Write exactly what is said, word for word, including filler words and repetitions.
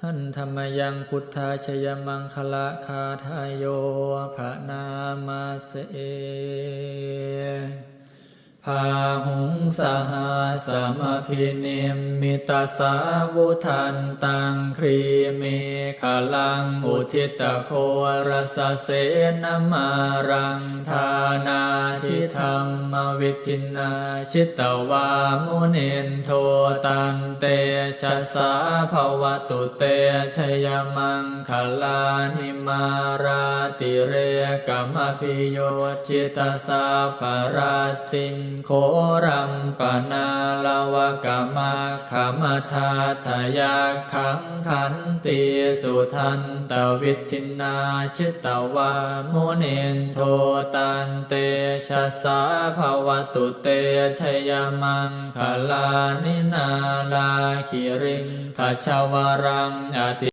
Handa mayaṃ buddhajayamaṅgalagāthāyo bhaṇāma se. Bāhuṃ sahassamabhinimmitasāvudhantaṃ, grīmekhalaṃ uditaghorasasenamāraṃ, dānādidhammavidhinā jitavā munindo, tantejasā bhavatu te jayamaṅgalāni. Mārātirekamabhiyujjhitasabbarattiṃ, ghorampanāḷavakamakkhamathaddhayakkhaṃ, khantīsudantavidhinā jitavā munindo, tantejasā bhavatu te jayamaṅgalāni. Nāḷāgiriṃ gajavaraṃ ati